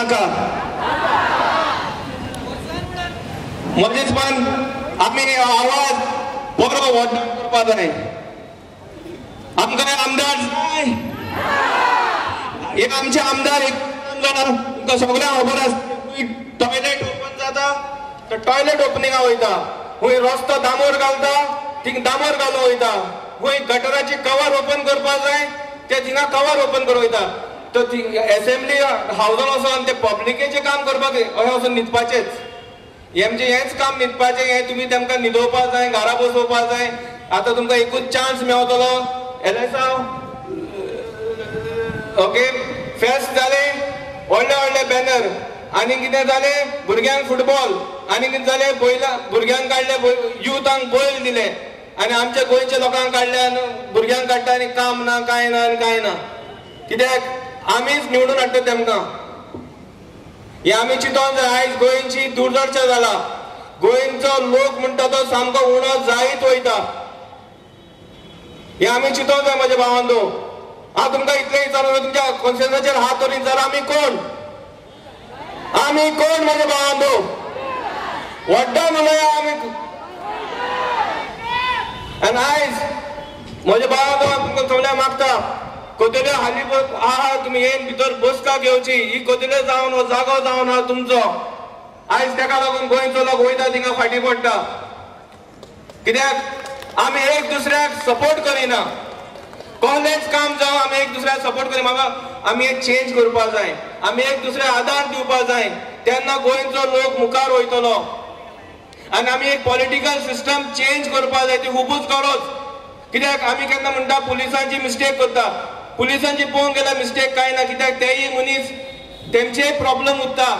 नाका? मदींच पण आमी आवाज बरो व्हड करपा जाय. आमकां आमदार जाय. हे आमचे आमदार एक जाणा तुमकां सगळ्यांक खबर आसा. टॉयलेट ओपन जाता तर टॉयलेट ओपनिंगा वयता, खंय रस्तो दामोर घालता थिंग दामोर घालूंक वयता, खंय गटराची कवर ओपन करपाक जाय ते थिंगा कवर ओपन करूंक वयता. तर एसेंब्ली हावजान वचोन ते पब्लिकेचें काम करपाक अशें वचून न्हिदपाचेच. हेमचें हेंच काम न्हिदपाचें. हें तुमी तेमकां न्हिदोवपाक जाय, घरा बसोवपाक जाय. आतां तुमकां एकूच चान्स मेवतलो एलेसांव. ओके, फेस्त जालें, व्हडले व्हडले बॅनर, आनी कितें जालें भुरग्यांक फुटबॉल, आनी कितें जालें बैला भुरग्यांक काडले, युथांक बैल दिले, आनी आमच्या गोंयच्या लोकांक काडले आनी भुरग्यांक काडटा आनी काम ना कांय ना आनी कांय ना. कित्याक आमीच निवडून हाडटा तेमकां. हें आमी चिंतोन जाय. आयज गोंयची दुर्दर्शा जाला. गोंयचो लोक म्हणटा तो सामको उणो जायत वयता. हें आमी चिंतोन जाय म्हज्या भावांनो. हांव तुमकां इतलें विचारूं, तुमच्या कॉन्शियसाचेर हात दवरीत जाल्यार आमी कोण? आमी कोण म्हज्या भावांनो? व्हड्डान उलया आमी. आनी आयज म्हज्या भावांनो तुमकां सगळ्यांक मागता, कोतेल्यो हाली आहा तुमी येन भितर बसका घेवची. ही कोतेल्यो जावन हो जागो जावन आहा तुमचो. आयज तेका लागून गोंयचो लोक वयता थिंगा फाटीं पडटा. कित्याक आमी एक दुसऱ्याक सपोर्ट करिना. कसलेंच काम जावं आमी एक दुसऱ्याक सपोर्ट करिना. बाबा आमी एक चेंज करपाक जाय, आमी एक दुसऱ्याक आदार दिवपाक जाय, तेन्ना गोंयचो लोक मुखार वयतलो. आनी आमी एक पॉलिटिकल सिस्टम चेंज करपाक जाय, ती खुबूच गरज. कित्याक आमी केन्ना म्हणटा पुलिसांची मिस्टेक करता. पुलिसांची पळोवंक गेल्यार मिस्टेक कांय ना. कित्याक तेय मनीस तेमचेय प्रॉब्लम उरता,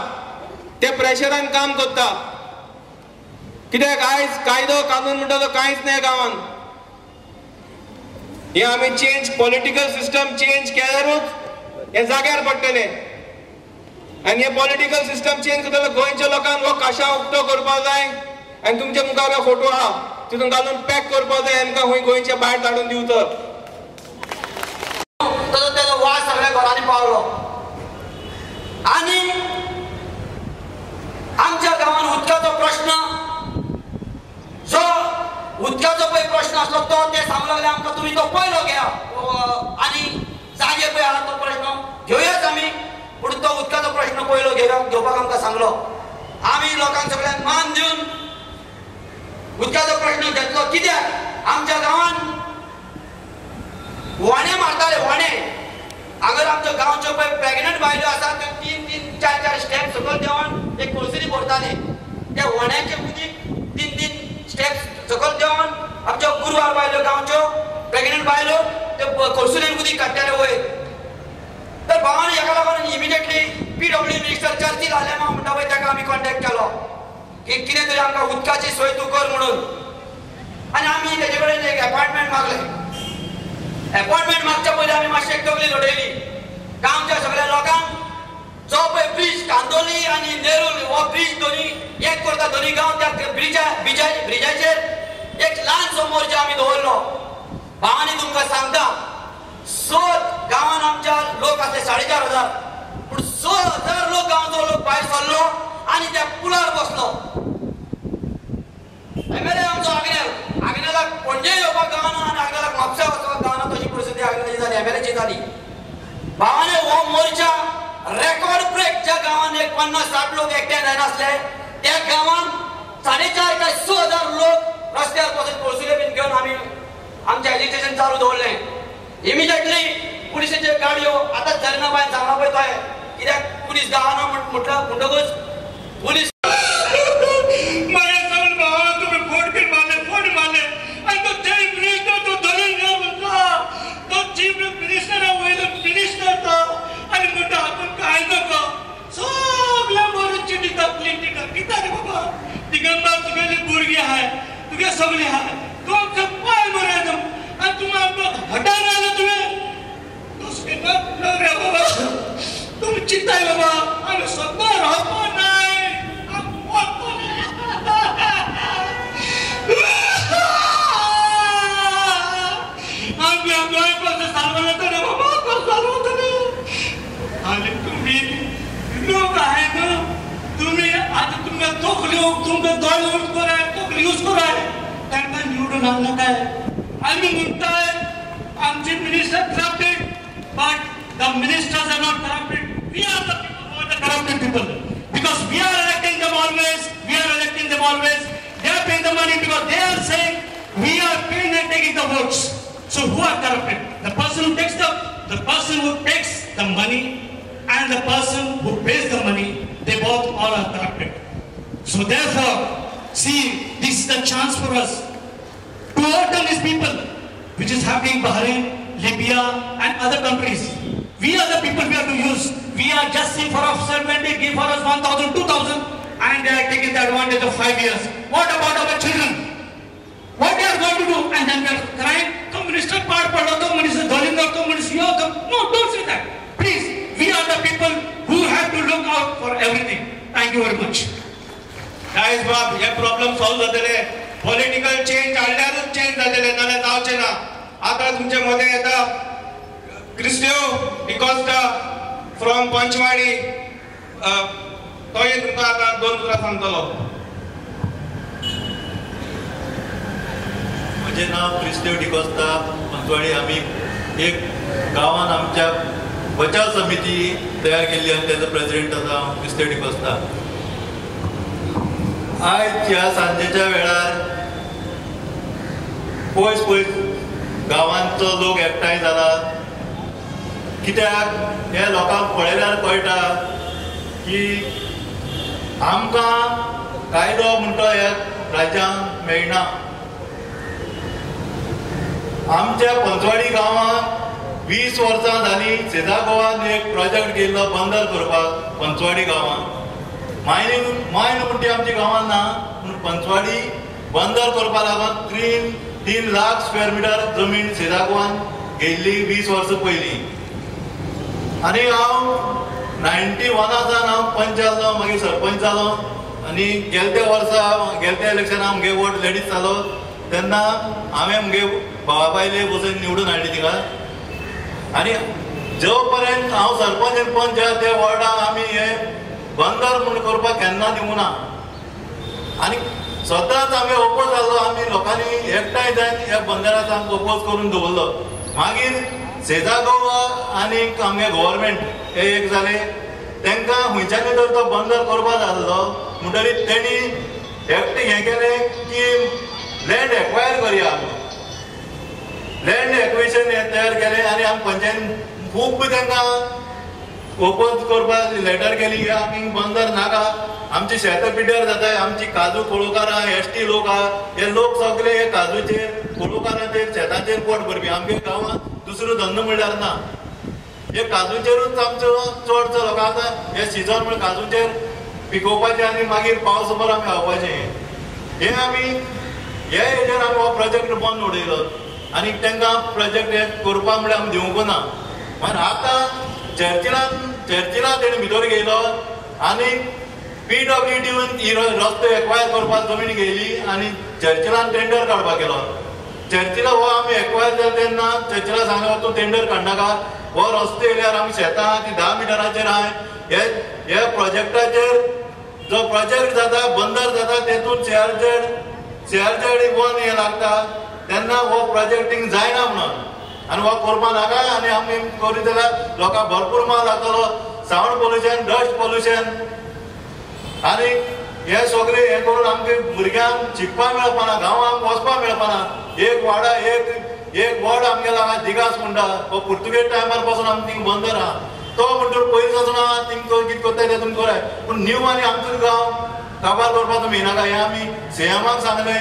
ते प्रेशरान काम करता. कित्याक आयज कायदो कानून म्हणटा तो कांयच ना गांवान. हे आमी चेंज पॉलिटिकल सिस्टम चेंज केल्यारूच हे जाग्यार पडटलें. आनी हे पॉलिटिकल सिस्टम चेंज करतले गोंयच्या लोकांक हो काशा उक्तो करपाक जाय. आनी तुमच्या मुखार फोटो आहा तितून घालून पॅक करपाक जाय, आमकां खंय गोंयच्या भायर धाडून दिवचो. तसो तेजो वास सगळ्या घरांनी पावलो. आनी आमच्या गांवान उदकाचो प्रश्न, जो उदकाचो पळय प्रश्न आसलो तो ते सांगू लागले आमकां तुमी तो पयलो घेया आनी जागे पळय आहा तो प्रश्न घेवयाच आमी, पूण तो उदकाचो प्रश्न पयलो घेवपाक आमकां सांगलो. आमी लोकांक सगळ्यांक मान दिवन उदकाचो प्रश्न घेतलो. कित्याक आमच्या गांवान व्हाणे मारताले, व्हाणे. हांगर आमच्या गांवच्यो पळय प्रेग्नंट बायलो आसा त्यो 3 3 4 4 स्टेप सकयल देंवन एक कोळसुरी भरताले. त्या व्हाण्याचे उदीक 3 3 स्टेप सकयल देंवन आमच्यो गुरवार बायलो, गांवच्यो प्रेग्नंट बायलो त्यो कोळसुरेन उदीक काडटाले वयर. तर भावान हेका लागून immediately PW minister Churchill Alemao म्हणटा पळय ताका आमी कॉन्टेक्ट केलो की कितें तरी आमकां उदकाची सोय तूं कर म्हणून. आनी आमी तेजे कडेन एक एपॉयंटमेंट मागलें. एपॉयंटमेंट मागच्या पयलीं आमी मातशें एक तकली लडयली. गांवच्या सगळ्या लोकांक जो पळय ब्रीज कांदोली आनी नेरूल हो ब्रीज दोनी एक करता दोनी गांव, त्या ब्रिजाचेर एक ल्हानसो मोर्चा आमी दवरलो. भावांनी तुमकां सांगता, 6 गांवान आमच्या लोक आसले 4,500, पूण 6,000 लोक गांवचो लोक भायर सरलो आनी त्या पुलार बसलो. एमएलए आमचो आग्नेल, आग्नेलाक पणजे येवपाक गावना आनी आग्नेलाक म्हापसा वचपाक गावना, तशी परिस्थिती आग्नेलाची जाली, एमएलएची जाली. भावाने हो मोर्चा रेकॉर्ड ब्रेक. ज्या गांवान एक 50-60 लोक एकठांय जायनासले त्या गांवान 4,500 काय 6,000 लोक रस्त्यार बसून कोळसुले बीन घेवन आमी आमचें एजिटेशन चालू दवरलें. इमिडिएटली पुलिसेच्यो गाडयो आतां झरना बायन सांगला पळय तुवें, कित्याक पुलीस गांवान म्हटलं म्हणटकूच पुलीस भुरगीं आहाय तुगे सगळीं आहाय, तूं आमचो पांय मरे आनी तुमी आमकां हटार आयले तुवें रे बाबा. तुमी चिंताय बाबा आमी सगळो रावपा नाय. आमी गोंय कसो सारवता रे बाबा, कसो सारवता रे. आनी तुमी लोक आहे न्हू तुमी आतां तुमकां तकल्यो तुमकां दोळे यूज कराय, तकली यूज कराय, तांकां निवडून हाडना काय. आमी म्हणटाय आमचे minister corrupted, but the ministers are not corrupted. We are the people who are the corrupted people, because we are electing them always, we are electing them always. They are paying the money because they are saying we are paying and taking the votes. So who are corrupted? The person who takes the person who takes the money and the person who pays the money, they both all are corrupted. So therefore, see, this is the chance for us to overturn these people, which is happening in Bahrain, Libya and other countries. We are the people we have to use. We are just seeing for ourselves when they give for us 1,000, 2,000 and they are taking the advantage of 5 years. What about our children? What they are going to do? And then we are crying, to minister part padlo, to minister Dolinder, to minister yo. No, don't say that. Please, we are the people who have to look out for everything. Thank you very much. Guys, बाब हे problem solve जातले. Political change हाडल्यारूच change जातले, नाल्यार जावचें ना. आतां तुमचे मदें येता क्रिस्तेव डिकॉस्टा फ्रॉम पंचवाडी, तोय तुमकां आतां दोन उतरां सांगतलो. म्हजें नांव क्रिस्तेव डिकॉस्ता, पंचवाडी. आमी एक गांवान आमच्या बचाव समिती तयार केल्ली आनी तेजो प्रेसिडेंट आसा हांव, क्रिस्तेव डिकॉस्ता. आयज ह्या सांजेच्या वेळार पयस पयस गांवांचो लोक एकठांय जाला. कित्याक हे लोकांक पळयल्यार कळटा की आमकां कायदो म्हणटा ह्या राज्यांत मेळना. आमच्या पंचवाडी गांवांत 20 वर्सां जालीं सेजा गोवान एक प्रोजेक्ट केल्लो बंदर करपाक पंचवाडी गांवांत. मायन मायन म्हणटा आमच्या गांवांत ना, पूण पंचवाडी बंदर करपाक लागून 3 लाख स्क्वेअर मिटर जमीन सेजा गोवान घेयल्ली 20 वर्सां पयलीं. आनी हांव 91 सावन हांव पंच जालो, मागीर सरपंच जालो आनी गेलते वर्सा गेलते इलेक्शनाक म्हगे वोट लेडीज जालो तेन्ना हांवें म्हगे भावा बायले बसून निवडून हाडली तिका. आनी जो पर्यंत हांव सरपंच आनी पंच आहा त्या वॉर्डाक आमी हे बंदर म्हूण करपाक केन्ना दिवंक ना. आनी सदांच आमी ओपोज जालो, आमी लोकांनी एकठांय जावन ह्या बंदराचो आमकां ओपोज करून दवरलो. मागीर सेजा गोवा आनी आमगे गव्हर्मेंट हे एक जाले, तांकां खंयच्यानी तर तो बंदर करपाक जाल्लो म्हणटरीत तेणी एकटें हें केलें की लँड एक्वायर करया. लँड एक्विशन हें तयार केलें आनी आमी पंचायतीन खूब तांकां ओपोज करपाक लेटर केली की आमी बंदर नाका, आमची शेतां पिड्ड्यार जाताय, आमची काजू कोळोकारां एस टी लोक आहा, हे लोक सगळे हे काजूचेर कोळोकारांचेर शेतांचेर पोट भरपी. आमगे गांवांत दुसरो धंदो म्हणल्यार ना, हे काजूचेरूच आमचो चडसो लोकांक आतां हे सिजन म्हळ्यार काजूचेर पिकोवपाचें आनी मागीर पावस भर आमी खावपाचें. हे आमी हे हेजेर आमी हो प्रोजेक्ट बंद उडयलो आनी तांकां प्रोजेक्ट हे करपाक म्हणल्यार आमी दिवंक ना. मागीर आतां चर्चिलान तेणी भितर घेयलो आनी PWD ही रस्तो एक्वायर करपाक जमीन घेयली आनी चर्चिलान टेंडर काडपाक गेलो. चर्चिला हो आमी एक्वायर जाले तेन्ना चर्चिला सांगलें तूं टेंडर काडनाका, हो रस्तो येयल्यार आमी शेतां आहा ती 10 मिटराचेर आहा, हे प्रोजेक्टाचेर जो प्रोजेक्ट जाता बंदर जाता तेतून CRZ 1 हें लागता तेन्ना हो प्रोजेक्टींग जायना म्हणून आनी हो करपा नाका. आनी आमी करीत जाल्यार लोकांक भरपूर माल जातलो, सावंड पोल्युशन, डस्ट पोल्युशन आनी हे सगळे हें करून आमगे भुरग्यांक शिकपाक मेळपाना, गांवांक वचपाक मेळपाना. एक वाडा एक वॉर्ड आमगेलो हांगा दिगास म्हणटा, हो पुर्तुगेज टायमार पासून आमी थिंग बंदर आहा, तो म्हणटूर पयलीं पासून आहा, थिंग कितें करता तें तुमी कराय, पूण न्यू आनी आमचो गांव काबार करपाक तुमी येनाका. हें आमी सीएमाक सांगलें,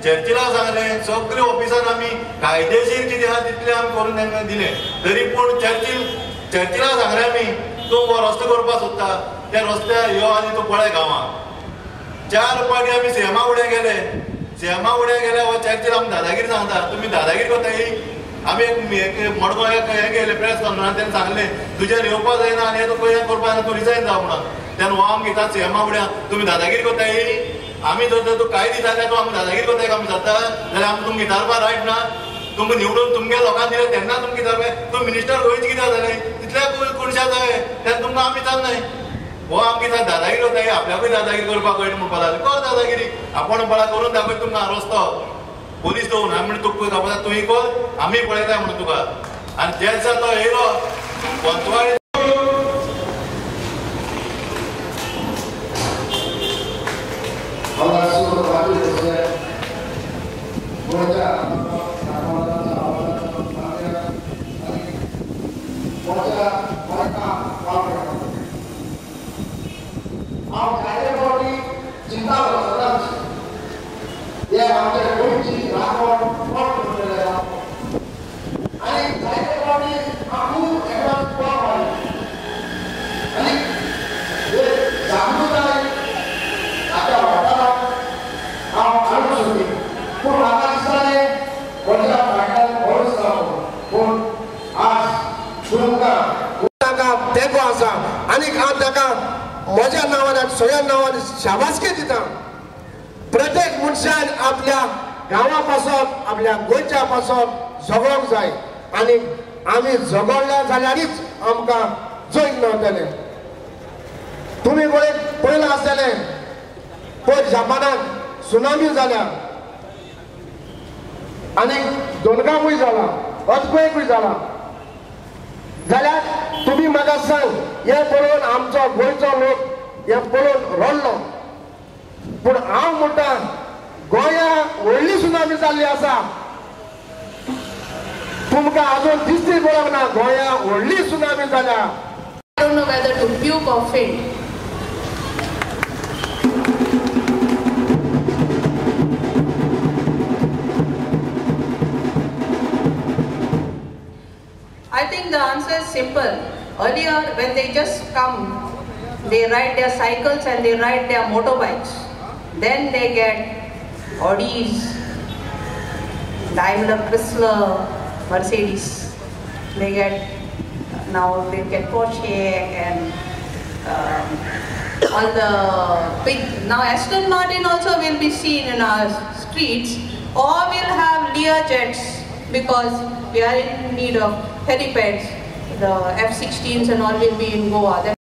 चर्चिलाक सांगलें, सगळे ऑफिसान आमी कायदेशीर कितें आहा तितलें आमी करून तांकां दिलें. तरी पूण चर्चिलाक सांगलें आमी तूं हो रस्तो करपाक सोदता त्या रस्त्यार यो आनी तूं पळय गांवांत. 4 पाटी आमी सीएमा फुडें गेले, सीएमा फुडें गेले हो चर्चिल आमी दादागिरी सांगता, तुमी दादागिरी करता ही. आमी एक मडगांव एक हें गेले प्रेस कॉन्फरन्स, तेणें सांगलें तुज्यान येवपाक जायना आनी हें तूं खंय करपाक जायना, तूं रिजायन जाव म्हणून. तेन्ना हो आमकां घेता सीएमा फुडें, तुमी दादागिरी करता ही, आमी जर तूं कांय दिता जाल्यार तूं आमकां दादागिरी करताय आमी जाता जाल्यार आमकां तुमकां विचारपाक रायट ना. तुमकां निवडून तुमगे लोकांक दिलें तेन्ना तुमकां विचारपाक, तूं मिनिस्टर गोंयचें कित्याक जालें तितल्या कोणशा जाय तेन्ना तुमकां आमी विचारनाय. हो आमकां दिसता दादागिरी जाता, आपल्याकूय दादागिरी करपाक कळटा म्हणपाक लागलो. कर दादागिरी, आपूण म्हणपाक करून दाखयता तुमकां रस्तो पोलीस दवरून. आमी म्हणटा तुका दाखयता, तुवें कर, आमी पळयता म्हणून तुका. आनी ज्या दिसा तो येयलो पंचवाडी तेंको आसा आनी हांव ताका म्हज्या नांवान आनी सगळ्या नांवान शाबासकी दिता. प्रत्येक मनशान आपल्या गांवा पासत आपल्या गोंयच्या पासत झगडोंक जाय आनी आमी झगडले जाल्यारीच आमकां जैत मेळटलें. तुमी पळय पळयलां आसतलें, पयर जापानाक सुनामी जाल्या आनी दोनगांवूय जाला, अर्थक्वेकूय जाला. जाल्यार तुमी म्हाका सांग, हें पळोवन आमचो गोंयचो लोक हें पळोवन रडलो. पूण हांव म्हणटा गोंया व्हडली सुनामी जाल्ली आसा, तुमकां अजून दिसती पळोवंक ना. गोंया व्हडली सुनामी जाल्या. I don't know whether to puke or faint. I think the answer is simple. Earlier, when they just come, they ride their cycles and they ride their motorbikes. Then they get Audis, Daimler, Chrysler, Mercedes. They get, now they get Porsche and all the big, now Aston Martin also will be seen in our streets, or we'll have Lear jets because we are in need of helipads. The F-16s and all will be in Goa.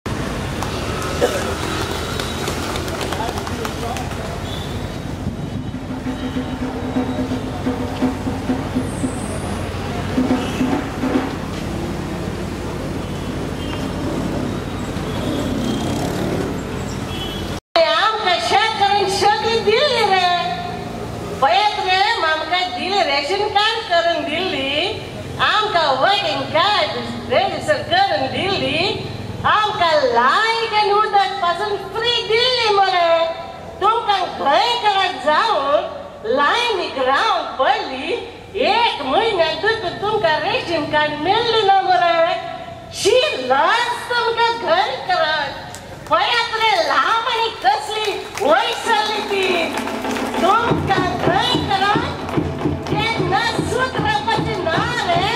Ration card करून दिल्ली, आमकां voting card register करून दिल्ली, आमकां light आनी उदक पासून free दिल्ली मरे. तुमकां खंय करत जावन लायनीक रावंक पडली, एक म्हयन्याक तुमकां रेशन कार्ड मेळ्ळी ना मरे. शी लज तुमकां घर करत. पळयात रे लांब आनी कसली वयर सरली ती. तुमकां खंय करत सूत रावपाची ना रे,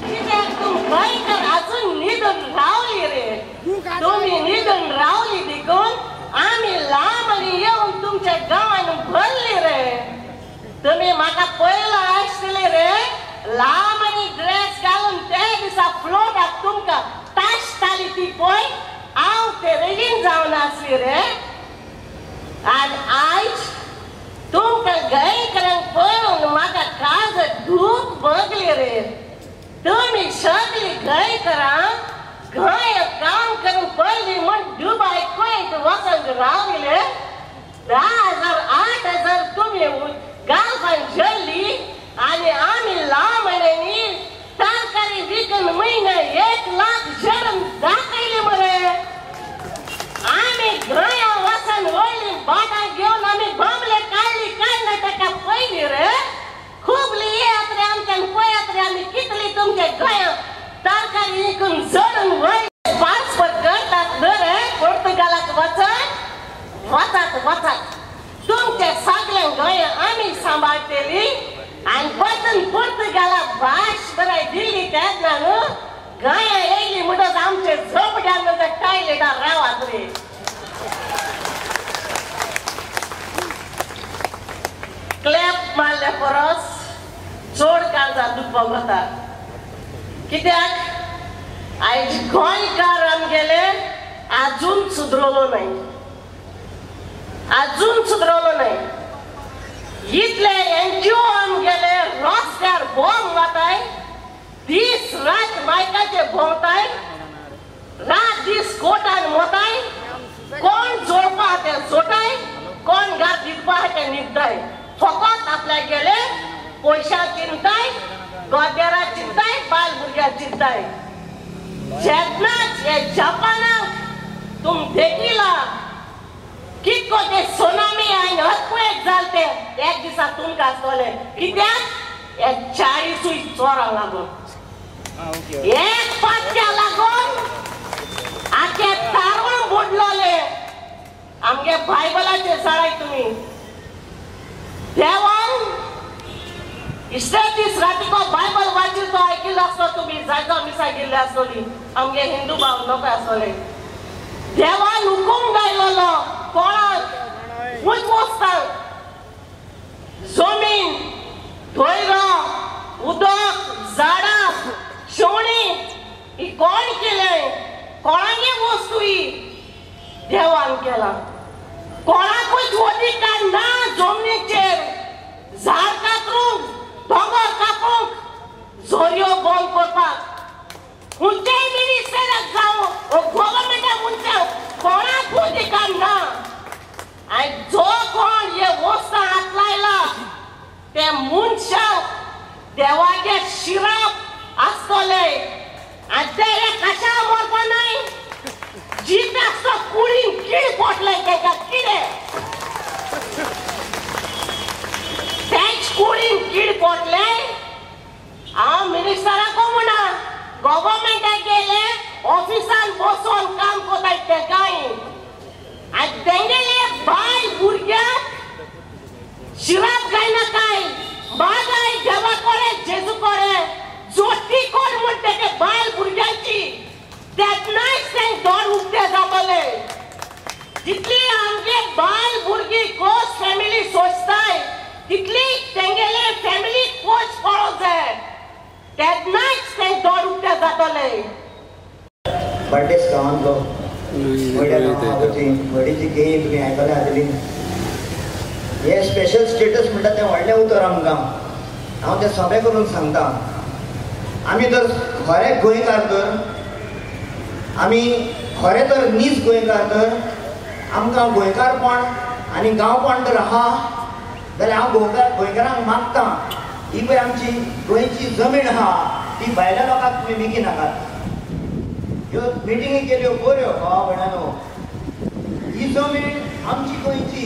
कित्याक तुमकां अजून न्हिदून रावली रे. तुमी न्हिदून रावली देखून आमी लांब आनी येवन तुमच्या गांवान भरली रे. तुमी म्हाका पयला आसतली रे, लांब आनी ड्रेस घालून त्या दिसा फ्लोटाक तुमकां ताशताली ती पळय हांव ते रेगीन जावन आसली रे. आनी आयज तुमकां गोंयकारांक पळोवन म्हाका काळज दूख भोगली रे. तुमी सगळीं गोंयकारां गोंयांत काम करून पडली म्हूण दुबाय कुवेत वचूंक रावले. 10,000 8,000 तुमी गालफान झेल्ली आनी आमी लांब म्हयन्यांनी तरकारी विकून म्हयन्या 1 लाख झेडून दाखयली मरे. आमी गोंया वचून व्हडली बोटां घेवन आमी बोंबले काडली कर्नाटका पयली रे. खुबली येयात रे आमच्यान पळयात रे आमी कितली तुमच्या गोंयांत तरकारी विकून झडून व्हडली पासपोर्ट करतात न्हय रे पोर्तुगालाक वचत वचात वचात. तुमच्या सगळ्या गोंयांत आमी सांबाळटली आनी परतून पोर्तुगालाक भाश बराय दिल्ली तेन्ना न्हू गोंया येयली म्हणटच आमचे झोपड्यान टॉयलेटार रावात रे. क्लॅप मारल्या परस चड काळजां दुखपाक वता. कित्याक आयज गोंयकार आमगेले अजून सुधरलो नाही, अजून सुधरलो नाही. इतले एनजीओ आमगेले रस्त्यार बॉम्ब घाताय, दीस रात बायकाचे भोंवताय, रात दीस कोटान मोताय, कोण जोडपा ते जोटाय, कोण घात न्हिदपा ते न्हिदताय. फकत आपल्या गेले पयशा चिंताय, गोदेरा चिंताय, बायल भुरग्या चिंताय. जेन्नाच हे जपानाक तुम देखिला कितको ते सुनामी आनी अर्थक्वेक जाले ते एक दिसा तुमकां आसतले. कित्याक हे 40 चोरांक लागून, एक पात्या लागून आखे तारून बुडलोले. आमगे बायबलाचे जाणाय तुमी, देवान इश्टे दीस रातीको बायबल वाचिल्लो तो आयकिल्लो आसतो तुमी, जायतो मिसा गेल्ले आसतली आमगे हिंदू भाव लोक आसतले. देवान हुकूम गायलोलो कोणाक उंच वचता जमीन, धैर्य, उदक, झाडां, शेवणीं ही कोण केलें, कोणागे वस्तू ही देवान केला. कोणाकूच अधिकार ना जमनीचेर झाड कातरूंक, दोंगर कापूंक, झोरयो बंद करपाक. खंयचेय मिनिस्टराक जावं गव्हर्मेंटाक उंचे कोणाकूच अधिकार ना. आनी जो कोण हे वस्तां हात लायला ते मनशाक देवाचे शिराप आसतले आनी ते हे कशा मरपा न्हय, जिते आसता कुडीन कीड पडले तेका, कितें तेच कुडीन कीड पडले. हांव मिनिस्टराक म्हणा गव्हर्मेंटाक गेले ऑफिसान बसोन काम करताय तेकाय, आनी तेंगेले बायल भुरग्याक शिराप घायनाकाय, मागाय देवा कडेन जेजू कडेन जोटी कर म्हण तेगे बायल भुरग्यांची, तेन्नाच तें दोन उक्ते जातले. जितली आमगे बायल भुरगीं कोच फॅमिली सोंसताय तितली तेंगेले फॅमिली कोच पळोवंक जाय, तेन्नाच तें दोन उक्ते जातले. बार्देस गांवांतलो व्हडल्या गांवाची व्हडीची गेम तुमी आयकल्या आसतली. हे स्पेशल स्टेटस म्हणटा तें व्हडलें उतर आमकां, हांव तें सोंपें करून सांगता. आमी तर खरे गोंयकार तर, आमी खरें तर नीज गोंयकार तर आमकां गोंयकारपण आनी गांवपण तर आहा जाल्यार हांव गोंयकारांक मागता, ही पळय आमची गोंयची जमीन आहा ती भायल्या लोकांक तुमी विकी नाकात. ह्यो मिटिंगी केल्यो बऱ्यो भावा भयणांनो, ही जमीन आमची गोंयची.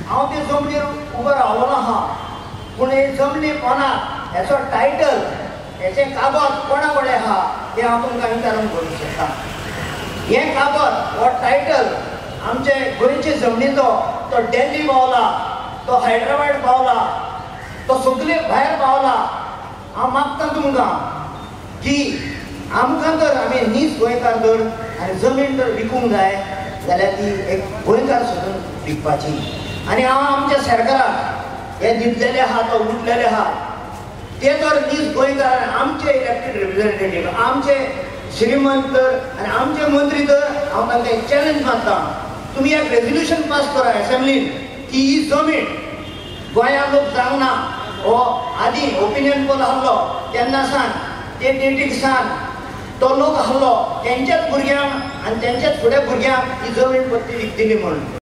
हांव ते जमनीर उबो रावलो आहा, पूण हे जमनी कोणाक, हेचो टायटल, हेचें कागद कोणा कडेन आहा तें हांव तुमकां विचारून करूंक शकता. हें कागद हो टायटल आमचे गोंयचे जमनीचो तो दिल्ली पावला, तो हैदराबाद पावला, तो सगळे भायर पावला. हांव मागता तुमकां की आमकां तर आमी नीज गोंयकार तर आनी जमीन तर विकूंक जाय जाल्यार ती एक गोंयकार सोदून विकपाची. आनी हांव आमच्या सरकाराक हे न्हिदलेले आहा तो उठलेले आहा ते तर नीज गोंयकार आमचे इलेक्टेड रिप्रेझेंटेटीव, आमचे श्रीमंत तर आनी आमचे मंत्री तर हांव तांकां एक चॅलेंज मारता, तुमी एक रेजोल्युशन पास करा एसेंब्लीन की ही जमीन गोंयांत लोक जावंक ना. हो आदी ओपिनियन पोल आहलो तेन्ना सान ते डेटीक सान तो लोक आहलो तेंच्याच भुरग्यांक आनी तेंच्याच फुडें भुरग्यांक ही जमीन पत्ती विकतली म्हूण.